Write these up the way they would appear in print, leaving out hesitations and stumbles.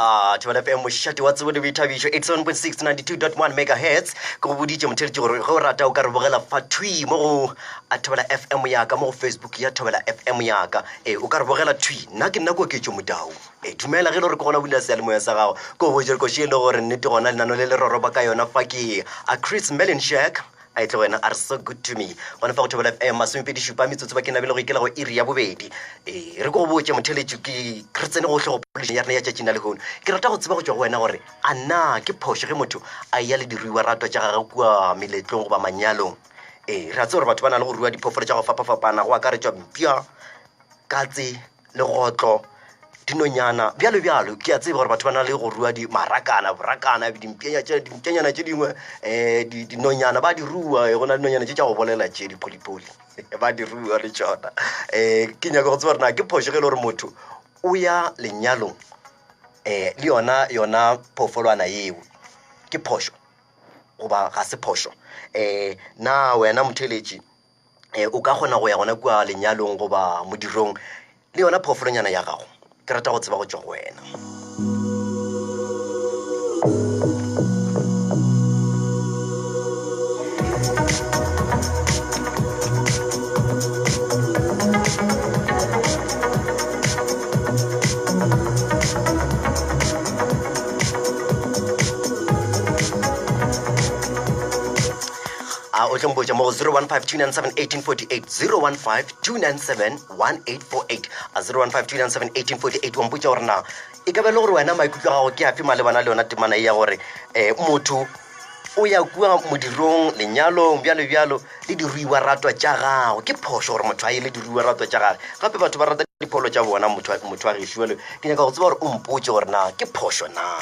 A Thobela FM mošate wa tsebo le boithabišo 87.6 92.1 megahertz. Ke go boditše motheletši gore ge o rata o ka re bogela fa thwi mo go a Thobela FM ya ka mo go Facebook ya Thobela FM ya ka. Ee, o ka re bogela thwi. Nna ke nna Koketšo Modau. Ee, dumela ge e le gore ke gona o bula seyalemoya sa gago. Ke go botše gore koši e le gore nnete gona lenano le le roroba ka yona fa ke a Chris Melinshek. A e tle go wena a re so good to me. Gona fa go Thobela FM masomepedi šupa metsotso bakeng la bjale go ikela go iri ya bobedi. Ee, re ko go botše motheletši ke re tsene gohle go poledišano ya rena ya tšatšing la lehono. Ke rata go tseba go tšwa go wena gore a na ke phošo ge motho a eya le diruiwa ratwa tša gagwe kua meletlong goba manyalong. Ee, re a tseba gore batho ba na le go rua diphoofolo tša go fapafapana go akaretšwa mpša, katse, legotlo, dinonyana, bjalo bjalo. Ke a tseba gore batho ba na le go rua di marakana, borakana, dimpšanyana tše, dimpšanyana tše dingwe, um di, dinonyana ba di rua. Go na le dinonyana tše tša go bolela tše, dipholipoli, ba di rua le tšona. Um ke nyaka go tseba gore na ke phošo ge e le gore motho o ya lenyalong um le yona yona phoofolwana yeo, ke phošo goba ga se phošo? Um na wena motheeletši um o ka kgona go ya gona kua lenyalong goba modirong le yona phoofolonyana ya gago? Ke rata go tseba go tšwa go wena. A o tlo mpotša mo go 015-297-1848, 015-297-1848, a 015-297-1848, wa mpotša gore na e ka ba e le gore wena maikutlo a gago ke afe malebana le yona temana ye ya gore um motho o ya kua modirong, lenyalong, bjalo bjalo, le diruiwa ratwa tša gago. Ke phošo gore motho a ye le diruiwa ratwa tša gage. Gape batho ba rata dipholo tša bona, motho motho wa gešo. Bjalo ke nyaka go tseba gore o mpotše gore na ke phošo na.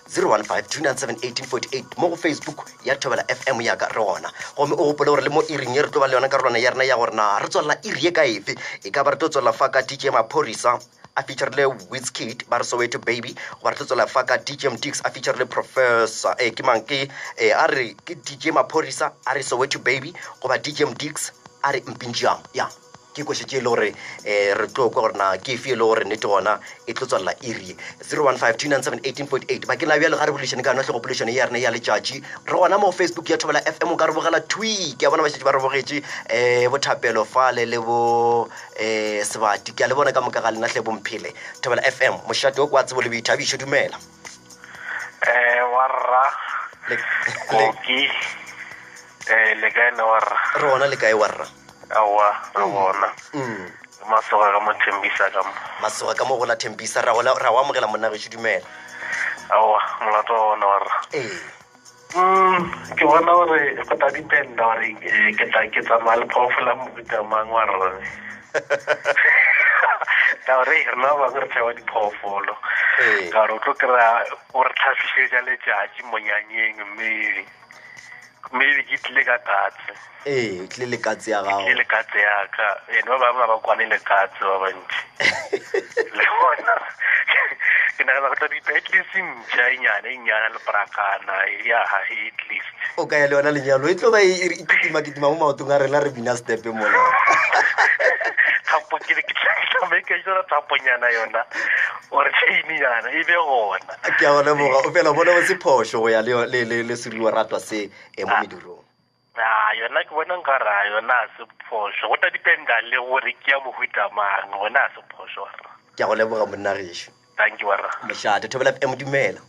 015-297-1848 mo go Facebook ya Thobela FM ya ka re gona. Gomme o gopole gore le mo iring ye re tlo ba le yona karolwana ya rena ya gore na re tswalela iri ye ka efe. E ka ba re tlo tswalela fa ka DJ Maphorisa a featurile Wizkid ba re Soweto Baby, goba re tlo tswalela fa ka DJ Mdix a featurile Professor eh, ke mang ke eh, a re ke DJ Maphorisa a re Soweto Baby, goba DJ Mdix a re Mpinjang. Ya ke kwešetše e le gore um re tlo kwa gore na ke efe e le gore nnete gona e tlo tswalela iri ye. 015-297-1848 bakeng la bjalo ga re boledišane ka yona hlogopoledišano ye ya rena ya letšatši. Re gona mo Facebook ya Thobela FM, o ka re bogela thwi. Ke a bona ba šetše ba re bogetše um bothapelo fale le bo um sebati. Ke a le bona ka moka ga lena hle bomphele. Thobela FM, mošate wo kwa tsebo le boithabišo. Dumela. Um wa rra Koki, um le kae ne wa rra? Re gona, le kae wa rra? Aowa, re gona. Ke Masoga ka mo Thembisa ka mo. Masoga ka mo go la Thembisa, ra go ra go amogela monna gešo, dumela. Aowa, molato wa gona wa rra. Ee. Ke bona gore go tla dependa gore eh, ke tla ke tsamaya le phoofolo ya mohuta mang wa rra. Ka gore rena ba bangwe re tšhaba diphoofolo. Ee. Ka gore o tlo kry-a o re tlhafišetša letšatši monyanyeng maybe. Maybe ke tlile ka katse. Ee, o tlile le katse ya gago. Ke le katse ya ka. Ene ba bangwe ga ba kwane le katse ba bantši. Le bona. Ke nagana go tla dipa at least ntša e nyane, e nyana le porakana, ya at least. O ka ya le yona lenyalo, e tlo ba e e kitima kitima mo maotong a rena re bina stepe mola. Thapo ke ke tla make sure thaponyana yona or chain nyana e be gona. Ke a go leboga, o fela bona go se phošo go ya le le le le seruiwa ratwa se e mo medirong. A yona ke bona nkare a yona a se phošo, go tla dependa le gore ke ya mohuta mang, gona a se phošo warra. Ke a go leboga monna gešo. Thank you warra. Mošate Thobela FM, dumela.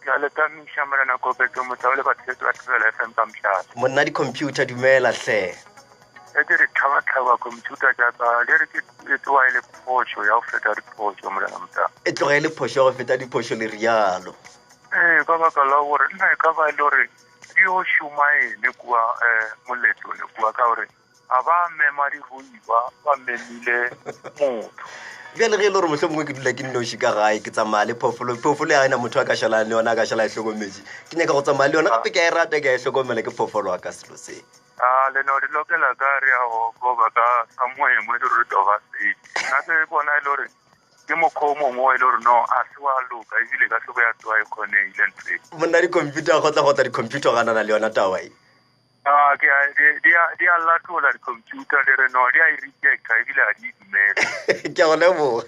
Ke a le tamiša Morena Koketso Motla o le batheetsi ba Thobela FM ka mošate. Monna di-computer dumela hle. E ke re tlhabatlhaba computer tša ka le re ke e tloga e le phošo ya go feta diphošo Morena Motla. E tloga e le phošo ya go feta diphošo le rialo. Ee, ka baka la gore nna e ka ba e le gore di yo šoma ene kua um moletlo le kua ka gore ga ba mema diruiwa ba memile motho. Bjale ge e le gore mohlomongwe ke dula ke nnoši ka gae, ke tsamaya le phoofolo, phoofolo ya ena motho a ka šalang le yona, a ka šala a e hlokometše, ke nyaka go tsamaya le yona gape ke a e rata, ke a e hlokomela, ke phoofolo wa ka selo se. A le no di lokela ka re ya go goba ka somewhere mo e le gore re tlo ba safe. Nna ke bona e le gore ke mokgwa o mongwe o e le gore no a se wa loka ebile ka tlhogo ya tsoa e kgonegile ntho e. Monna di-computer a gotla-gotla di-computer ganana le yona taba e. Ah, ke a- di- di a- di a latola di-computer le re no di a e rejecta ebile ga di e dumele. Ke a go leboga.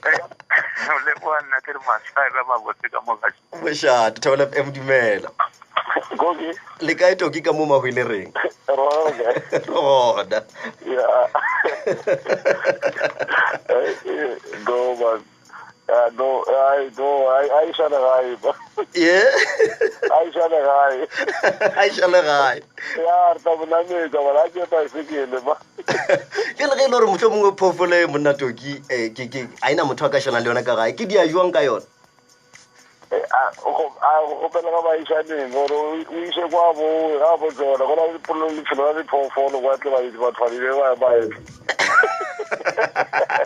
No leboga nna ke re maswara mabotse ka mo gaši. Mošate, Thobela FM, dumela. Koki. Le kae Toki ka mo Mahwelereng? Re gona. Re gona. Ya. Go man. Ya no, ai no, ai ai šale gae. Ye. Ai šale gae. Ai šale gae. Ya re tla bonametsa bona ke baesekele ba. Ke le ge e le gore mohlomongwe mongwe phoofolo e monna Toki eh, ke ke a ena motho a ka šalang le yona ka gae. Ke dia jwang ka yona? Eh, a go a go gopela ka baišaneng gore o o ise kwa bo ga bo tsona go na le dipolo lefelo la diphoofolo kwa tle ba batho ba di ba ba etla.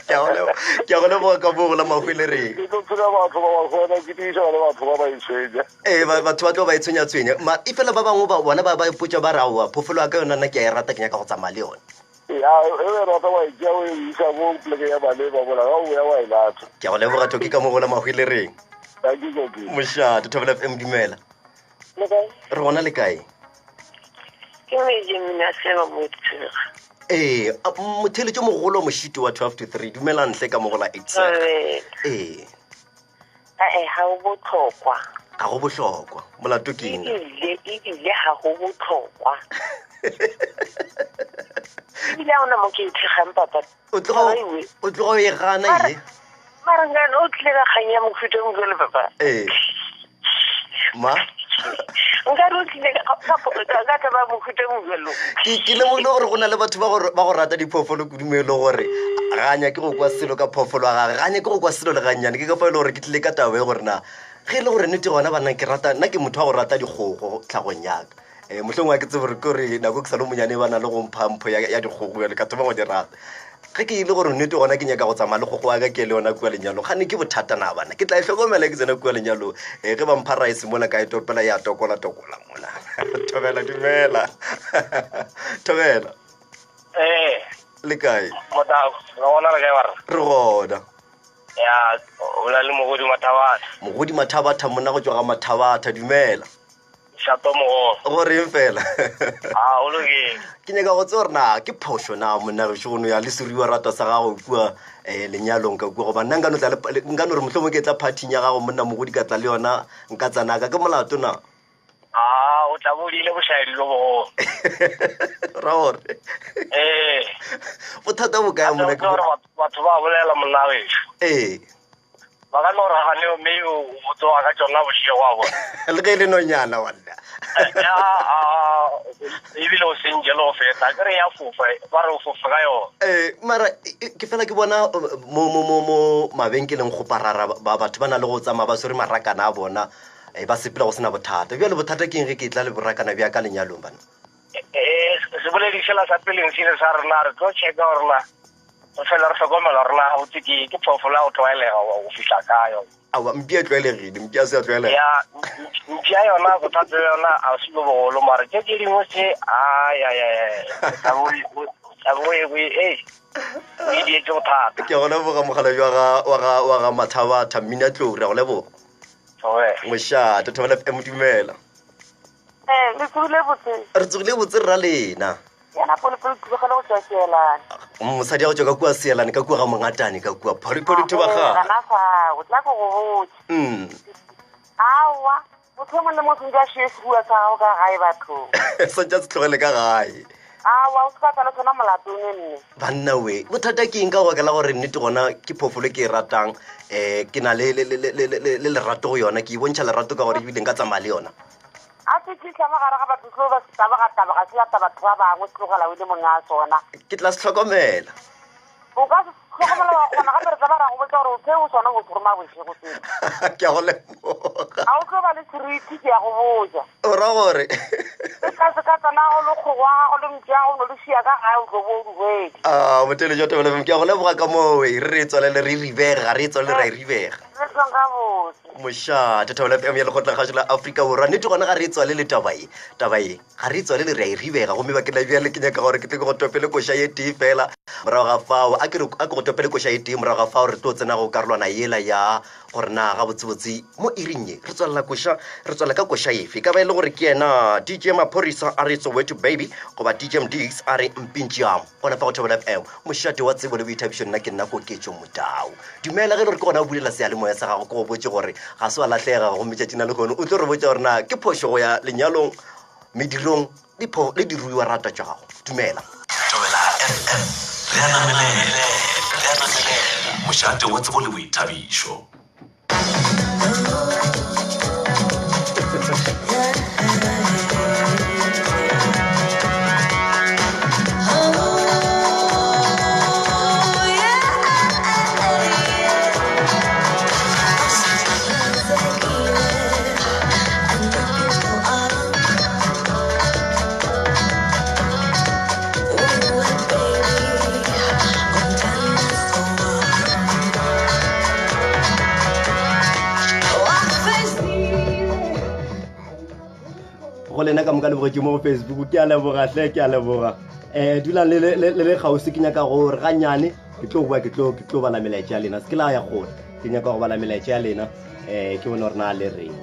Ke a go lebo- ke a go leboga ka moo go la Mahwelereng. Ke tlo phela batho ba ba gona ke tiiša le batho ba ba itshwenya. Ee, batho ba tlo ba itshwenya-tshwenya. Ma e fela ba bangwe ba bona ba ba ipotša ba re aowa phoofolo ya ka yona nna ke a e rata ke nyaka go tsamaya le yona. Ya, e e rata wa e tšea o e isa ko poleke ya maleba mola ga o ya wa e lata. Ke a go leboga Toki ka mo go la Mahwelereng. Thank you, Toki. Mošate, Thobela FM, dumela. Le kae? Re gona le kae? Ke Meje Mina Seba Motshega. Ee, motheeletši mogolo wa mošito wa 12 to 3, dumelang hle ka mo go la 87. Thobela. Ee. Ae, ga o botlhokwa. Ga go bohlokwa. Molato ke eng? Ebile, ebile ga go botlhokwa. Ebile ga ona mo ke ithekgang papa. O tloga o tloga o e gana ye. Mara ngane o tlile ka kgang ya mohuta o jwalo papa. Ee. Ma? Nkare o tlile ka taba ya mohuta o jwalo. Ke ke lemogile gore go na le batho ba go ba go rata diphoofolo kudu mo e le gore ga a nyake go kwa selo ka phoofolo ya gage, ga a nyake go kwa selo le gannyane. Ke ka fao e le gore ke tlile ka taba e gore na ge e le gore nnete gona banna ke rata nna ke motho wa go rata dikgogo tlhagong ya ka. Um mohlomongwe ga ke tsebe gore ke gore nako ke sa le monyane ba na le go mpha mpho ya dikgogo bjale ka thoma go di rata. Ge ke ile gore nnete gona ke nyaka go tsamaya le kgogo wa ka ke le yona kua lenyalong, gane ke bothata na bana? Ke tla e hlokomela ke tsena kua lenyalong. Um ge ba mpha rice mola ka e topela ya tokola tokola mola. Thobela, dumela. Thobela. Ee. Le kae? Motao, re gona le kae warra? Re gona. Ya, o bolela le Mogodi Mathabatha. Mogodi Mathabatha monna go tšwa ga Mathabatha, dumela. Šato mogolo. Go reng fela? A o lokile. Ke nyaka go tseba gore na ke phošo na monna gešo go no ya le seruiwa ratwa sa gago kua um lenyalong ka kua, goba nna nka no tla le, nka no re mohlomongwe ke tla phathing ya gago monna mogodi ka tla le yona nka tsanaka, ke molato na? A o tla bo o diile bošaedi bjo bogolo. Ra gore. Ee. Bothata bo kae monna? Ke gore batho ba bolela monna gešo. Ee. Ba ka no re gane mme o tsoga ka tšona bošego wa bona. Le ge e le nonyana wanna. Ya, a, ebile o sentše le go feta. Ke re ya fofa, ba re o fofe ka yona. Eh, mara ke fela ke bona mo, mo, mo, mo mabenkeleng go parara ba, batho ba na le go tsamaya ba swere marakana a bona, ba sepela go sena bothata. Bjale bothata ke eng ge ke tla le borakana bja ka lenyalong bana? Eh, seboledi sela sa peleng se ile sa rena re tlo checka gore na re fela re hlokomela gore na gabotse ke ke phoofolo ya go tlwaelega go fihla kae. Aowa, mpša e tlwaelegile, mpša se ya tlwaelega. Ya, mpša yona bothata bja yona a se bo bogolo, mara tše tše dingwe tše, ai, ai, ai, ai, tla bo o, tla bo e, e, o e dietše bothata. Ke a go leboga mogala jwa ga, wa ga, wa ga Mathabatha, Mmina Tlou, re a go leboga. Thobela. Mošate, Thobela FM, dumela. Eh, le tsogile botse. Re tsogile botse rra lena. Yena polepole tsogile go tšwa Seelane. Mosadi ya go tšwa ka kua Seelane, ka kua ga Mongatane, ka kua Phoripori Thobagala. Gana fao, tla ko go botša. Aowa, motho yo mongwe le mongwe santse a šie seruwa sa gago ka gae bathong. Santse a se tlogele ka gae. Aowa, o se ka tla le sona molatong e nne. Banna we, bothata ke eng ka go la gore nnete gona ke phoofolo ke e ratang, ke na le, le, le, le, le, le lerato go yona, ke e bontšha lerato ka gore ebile nka tsamaya le yona. A se fihla mo gare ga batho selo ba se taboga taboga se lata batho ba bangwe se tlogela o le mongwe a sona. Ke tla se hlokomela. O ka se hlokomela wa kgona gape re tla ba ra go botsa gore o seo sona o se roma bošego seo. Ke a go lemoga. Ga o tlo ba le seriti ke ya go botša. O ra gore? Se ka se ka tsena go le kgogo wa gago le mpša ya gago no le šia ka gae o tlo bo o di hwetša. A motheeletši wa Thobela FM ke a go leboga ka moo e re re e tswalele re e ribege ga re e tswalele ra e ribega. Mošate Thobela FM ya Lekgotlakgašo la Afrika Borwa. Nnete gona ga re e tswalele taba ye. Taba ye ga re e tswalele re a e ribega gomme bakeng la bjale ke nyaka gore ke tle ke go topele koša ye tee fela morago ga fao. A ke re a ke go topele koša ye tee morago ga fao re tlo tsena go karolwana yela ya gore na gabotsebotse mo iring ye re tswalela koša re tswalela ka koša efe. E ka ba e le gore ke yena DJ Maphorisa a re Soweto Baby goba DJ Mdix a re Mpintšiamo. Gona fa go Thobela FM mošate wa tsebo le boithabišo nna ke nna Koketšo Motau. Dumela ge e le gore ke gona o bulela seyalemoya sa gago ke go botše gore ga se wa lahlega gomme tšatšing la lehono o tlo re botša gore na ke phošo go ya lenyalong, medirong le pho le diruiwa rata tša gago. Dumela. Thobela FM, re a namelela, re a namelela, mošate wa tsebo le boithabišo. Go lena ka moka le bogetše mo go Facebook, ke a leboga hle, ke a leboga. Dulang le le le kgauswi, ke nyaka gore gannyane ke tlo boa, ke tlo ke tlo bala melaetša ya lena, se ke la ya kgole, ke nyaka go bala melaetša ya lena, ke bone gore na le reng.